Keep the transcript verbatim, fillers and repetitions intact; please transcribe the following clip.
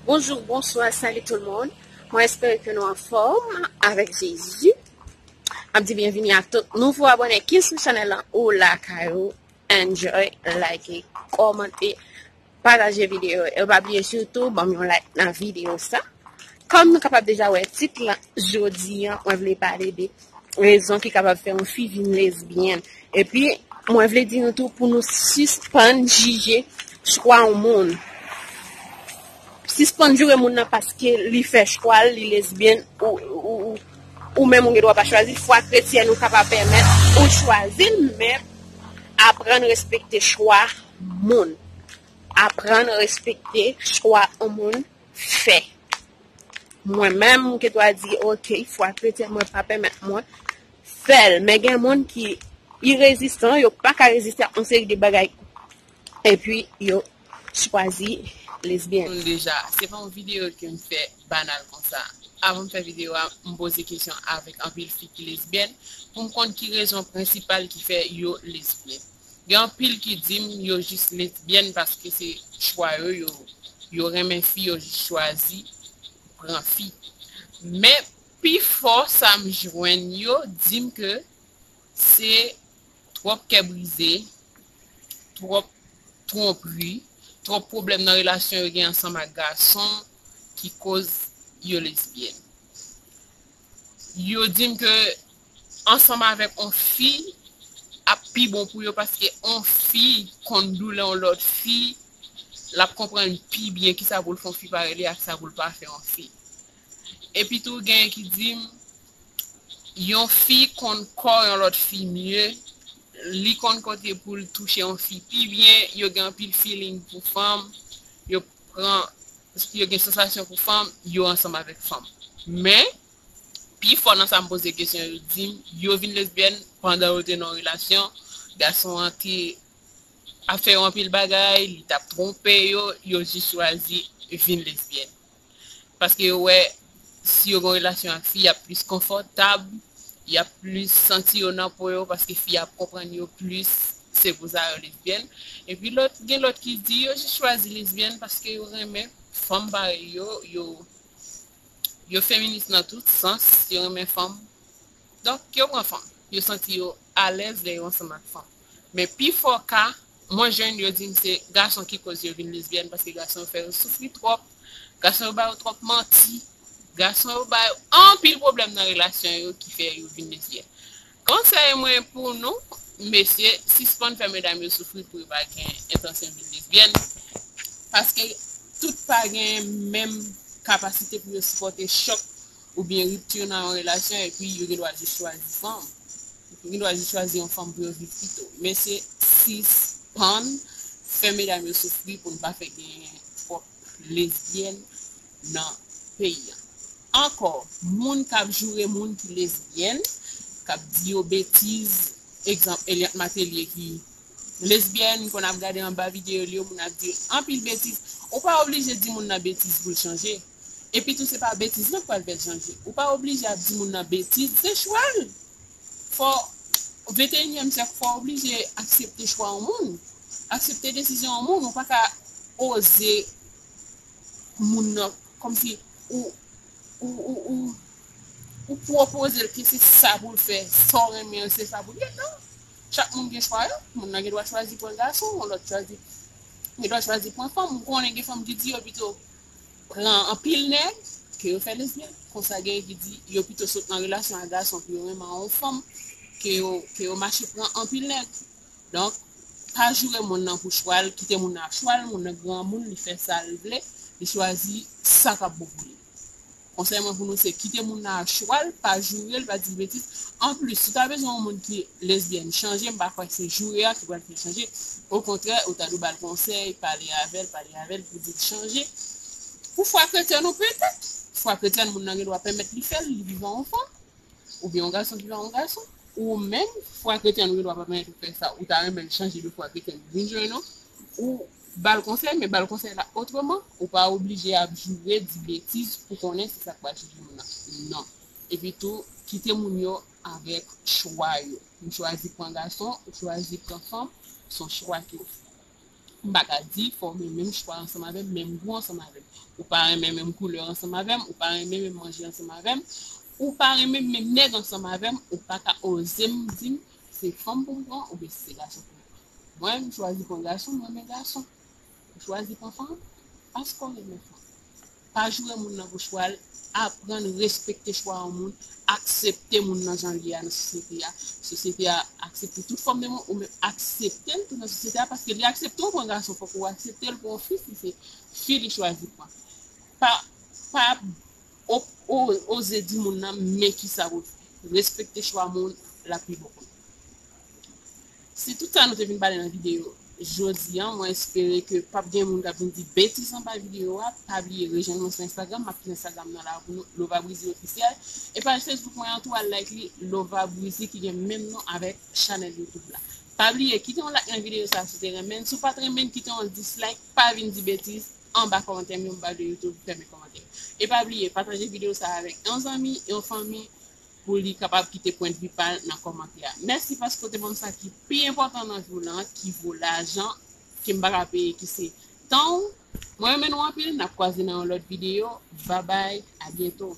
Bonjou, bonswa, salut tout le monde. Mwen espere ke nou anfòm avèk Jezi. M ap di byenvini ak tout nouvo abòne ki sou chanèl lan ou lakay ou. Enjoy, like, kòmante, pataje videyo. E pa bliye sitou ban m yon like nan videyo sa. Kòm nou kapab deja wè tit lan, jodi an mwen vle pale de rezon ki kapab fè yon fi vin lesbyèn. Epi mwen vle di nou tou pou nou sispann jije chwa yon moun. Sispann joure moun nan paske li fè chwa l, li lesbyèn, ou, ou, ou, ou menm ou gen dwa pa chwazi. Fwa kretyèn ou ka pa pèmèt ou chwazi l, men aprann respekte chwa moun. Aprann respekte chwa yon moun fè. Mwen menm, m gen dwa di, ok, fwa kretyèn mwen pa pèmèt mwen fè l. Men gen moun ki irezistan, yo pa ka reziste ak yon seri de bagay. Epi, yo chwazi lesbyèn. Deja, se pa yon videyo ke m fè banal konsa. Avan m fè videyo a, m poze kesyon avèk anpil fi ki lesbyèn pou m konn ki rezon prensipal ki fè yo lesbyèn. Gen anpil ki di m yo jis lesbyèn paske se chwa yo, yo, yo renmen fi, yo jis chwazi pran fi. Men pifò sa m jwenn yo di m ke se twòp kè brize, twòp twonpri, twòp pwoblèm nan relasyon yo gen ansanm ak gason ki koz yo lesbyèn. Yo di m ke ansanm avèk on fi ap pi bon pou yo paske on fi konn doulè on lòt fi, l ap konprann pi byen kisa pou l fè on fi parèy li ak sa pou l pa fè on fi. Epi tou, genyen ki di m, yon fi konn kò yon lòt fi mye, li konn kote pou l touche yon fi pi byen, yo gen anpil feeling pou fanm, yo pran, yo gen sansasyon pou fanm, yo ansanm avèk fanm. Men, pifò nan sa m poze kesyon, yo di m, yo vin lesbyèn pandan yo te nan yon relasyon, gason an te ap fè yo anpil bagay, li t ap twonpe yo, yo jis chwazi vin lesbyèn. Paske yo wè, si yo gen relasyon ak fi, y ap plis konfòtab, y ap plis santi yo nan po yo, paske fi ap konprann yo plis, se pou sa yo lesbyèn. Epi lòt, gen lòt ki di yo jis chwazi lesbyèn paske yo renmen fanm parèy yo, yo, yo feminis nan tout sans, yo renmen fanm. Donk, yo pran fanm. Yo santi yo alèz lè yo ansanm ak fanm. Men pifò ka, mwen jwenn yo di m se gason ki koz yo vin lesbyèn paske gason yo fè yo soufri twòp, gason yo ba yo twòp manti, gason yo ba yo anpil pwoblèm nan relasyon yo ki fè yo vin lesbyèn. Konsèy mwen pou nou, mesye, sispann fè medam yo soufri pou yo pa gen entansyon vin lesbyèn, paske tout pa gen menm kapasite pou yo sipòte chòk oubyen ripti nan yon relasyon, epi yo gen dwa jis chwazi fanm. Yo gen dwa jis chwazi yon fanm pou yo viv pito. Men se sispann fè medam yo soufri pou n pa fè genyen twòp lesbyèn nan peyi a. Ankò, moun k ap joure moun ki lesbyèn, k ap di yo betiz, egzanp, Eliante Matelier ki lesbyèn, m konn ap gade anba videyo li yo, moun ap di anpil betiz. Ou pa oblije di moun nan betiz pou l chanje. Epi tou, se pa betiz lan k pral fè l chanje. Ou pa oblije ap di moun nan betiz, se chwa l. Fò, venteyinyèm syèk, fò w oblije aksepte chwa yon moun. Aksepte desizyon yon moun, ou pa ka oze moun nan, kòmsi ou, ou, ou, ou, ou pwopoze l ke se sa pou l fè, sa w renmen an, se sa pou l ye. Non. Chak moun gen chwa yo. Moun nan gen dwa chwazi pran gason, yon lòt chwazi, gen dwa chwazi pran fanm. M konnen gen fanm ki di yo pito pran anpil nèg ke yo fè lesbyèn. Konsa, genyen ki di yo pito sot nan relasyon ak gason pou yo renmen yon fanm ke yo, ke yo mache pran anpil nèg. Donk, pa joure moun nan pou chwa l, kite moun nan ak chwa l, moun nan granmoun, li fè sa l vle, li chwazi sa k ap bon pou li. Konsèy mwen pou nou se kite moun nan ak chwa l, pa joure l, pa di l betiz. Anplis, si w ta bezwen yon moun ki lesbyèn chanje, m pa kwè se joure a ki pral fè l chanje. Okontrè, ou ta dwe ba l konsèy, pale avè l, pale avè l pou di l chanje. Pou fwa kretyèn ou petèt, fwa kretyèn moun nan gen dwa pèmèt li fè l, li viv ak yon fanm. Oubyen yon gason ki pa yon gason, ou menm, fwa kretyèn ou gen dwa pa pèmèt ou fè sa, ou ta renmen l chanje de fwa kretyèn pou vin jwenn ou, ou ba l konsèy, men ba l konsèy la otreman, ou pa oblije ap joure, di betiz pou konnen se sa k pral chanje moun nan. Non. Epi tou, kite moun yo avèk chwa yo. Ou chwazi pran gason, ou chwazi pran fanm, se yon chwa ke w fè. M pa ka di fò w gen menm chwa ansanm avè m, menm gou ansanm avè m. Ou pa renmen menm koulè ansanm avè m, ou pa renmen menm manje ansanm avè m, ou pa renmen menm nèg ansanm avè m, ou pa ka oze m di m se fanm pou m pran oubyen se gason pou m pran. Mwen, m chwazi pran gason, m renmen gason. Ou chwazi pran fanm paske w renmen fanm. Pa joure moun nan pou chwa l, aprann respekte chwa yon moun, aksepte moun nan jan l ye a nan sosyete a. Sosyete a aksepte tout fòm de moun, ou menm aksepte l tou nan sosyete a, paske li aksepte w pran gason, fòk ou aksepte l pran yon fi, si se fi li chwazi pran. Pa, pa o- o- oze di moun nan men kisa pou l fè. Respekte chwa moun, l ap pi bon pou nou. Se tout sa nou te vin pale nan videyo jodi a. Mwen espere ke p ap gen moun k ap vin di betiz anba videyo a. Pa bliye rejwenn mwen sou Instagram. M ap kite Instagram nan la pou nou, Lova Brizy Officiel. E paj Facebook mwen an tou, al like li, Lova Brizy, ki gen menm non avèk chanèl YouTube la. Pa bliye kite yon like nan videyo sa a si w te renmen l. Si w pa t renmen l, kite yon dislike. Pa vin di betiz anba kòmantè m yo, m pa vle YouTube fèmen kòmantè. E pa bliye pataje videyo sa a avèk yon zanmi, yon fanmi, pou li kapab kite pwennvi pa l nan kòmantè a. Mèsi paske w te ban m sa ki pi enpòtan nan vi w lan, ki vo lajan, ke m pa ka peye, ki se tan w. Mwen renmen nou anpil, n ap kwaze nan yon lòt videyo. Babay, a byento.